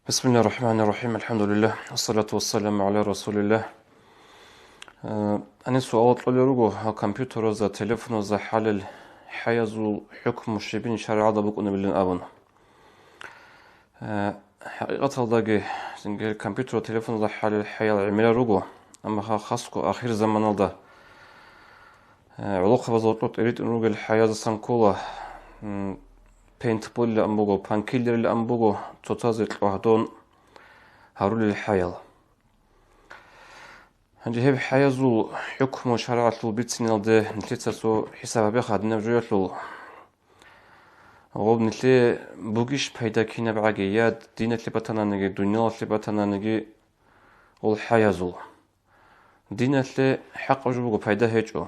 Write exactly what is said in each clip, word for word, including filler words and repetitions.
بسم الله الرحمن الرحيم. الحمد لله. والصلاة والسلام على رسول الله. Э, гьаниб суал кьолел руго, гьал компьютеразда, телефоназда хӀалел хӀаязул хӀукму щибин шаргӀалда букӀунебилан абун. Э, хӀакъикъаталдаги, цинги компьютер ва телефоназда хӀалел хӀаял гӀемерал руго, амма ха-, хасго ахир заманалда, э, гӀолохъабазда гьоркьор тӀеритӀун ругел хӀаяздасан ккола, м, пейнтболилан буго, панкиллерилан буго, цоцазе кьвагьдон гьарулел хӀаял. Гьанже гьеб хӀаязул хӀукму шаргӀалъул бициналде нилъеца цо хӀисаб гьабеха гьадинаб жоялъул. Гъоб нилъее бугищ пайда кинабгӀаги, я диналъе батананиги, дуниялалъе батананиги гъол хӀаязул? Диналъе хӀакъаб жо буго, пайда гьечӀо.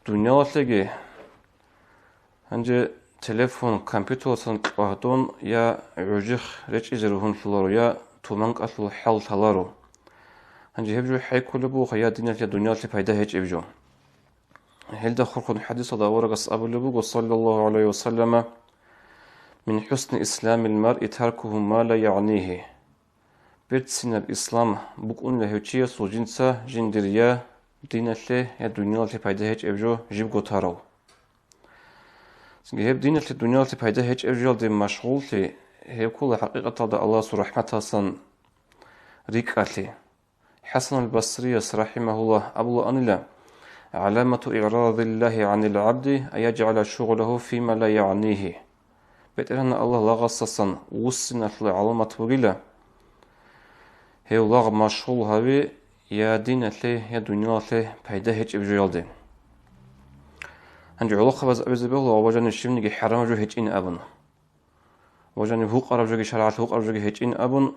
Дуниялалъеги, гьанже телефон, компьютералдасан кьвагьдон я гӀужихъ речӀчӀизе ругьунлъуларо, я туманкӀалъул хӀал лъаларо. Гьанже гьеб жо хӀейккулеб бугоха, я диналъе, дуниялалъе пайда гьечӀеб жо. Гьелда хурхун хӀадисалда аварагас абулеб буго, саллаллагьу гӀалайгьи ва саллама: «Мин хӀусни исламил маръи таркугьу ма ла ягӀнигьи». Берцинаб ислам букӀунила гьев чиясул, жинца жиндир я диналъе, я дуниялалъе пайда гьечӀеб жо жибго тарав. Цинги гьеб диналъе, дуниялалъе пайда гьечӀеб жоялде машгъуллъи, гьеб ккола хӀакъикъаталда Аллагьасул рахӀматалдасан рикӀкӀалъи. ХӀасанул Басрияс, рахӀимагьуллагь, абулаанила: «ГӀаламату игӀразиллагьи гӀанил гӀабди ан яжгӀала шугълагьу фима ла ягӀнигьи». БетӀергьан Аллагь лагъасдасан вуссиналъула гӀаламат бугила, гьев лагъ машгъул гьави я диналъе, я дуниялалъе пайда гьечӀеб жоялде. Гьанже гӀолохъабаз абизе бегьула ва жанив щибниги хӀарамаб жо гьечӀин абун. Ва жанив гьукъараб жоги, шаргӀалъ гьукъараб жоги гьечӀин абун,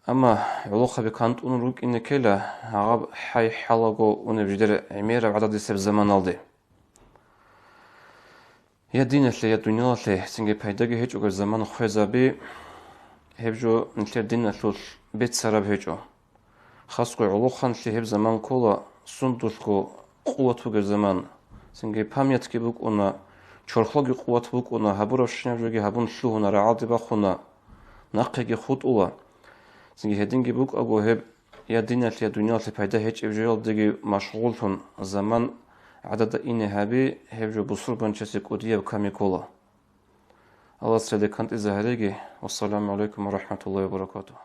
амма гӀолохъаби кантӀун рукӀине ккела гьаб хӀай-хӀалаго унеб жидер гӀемераб гӀададисеб заманалде. Я диналъе, я дуниялалъе цинги пайдаги гьечӀого заман хвезаби, гьеб жо нилъер диналъулъ беццараб гьечӀо. Хасго гӀолохъанлъи гьеб заман ккола, сундулъго къуват бугеб заман. Цинги памятги букӀуна, чорхлоги къуват букӀуна, гьабурабщинаб жоги гьабун лъугьуна, рагӀалде бахуна, нахъеги хутӀула. Цинги гьединги букӀаго гьеб я диналъе, я дуниялалъе пайда гьечӀеб жоялдеги машгъуллъун заман гӀадада ине гьаби, гьеб жо бусурбанчиясе кӀудияб ками ккола. Аллагьас цеде кантӀизе гьареги. Вассаламу гӀалайкум ва рахӀматуллагьи ва баракатугь.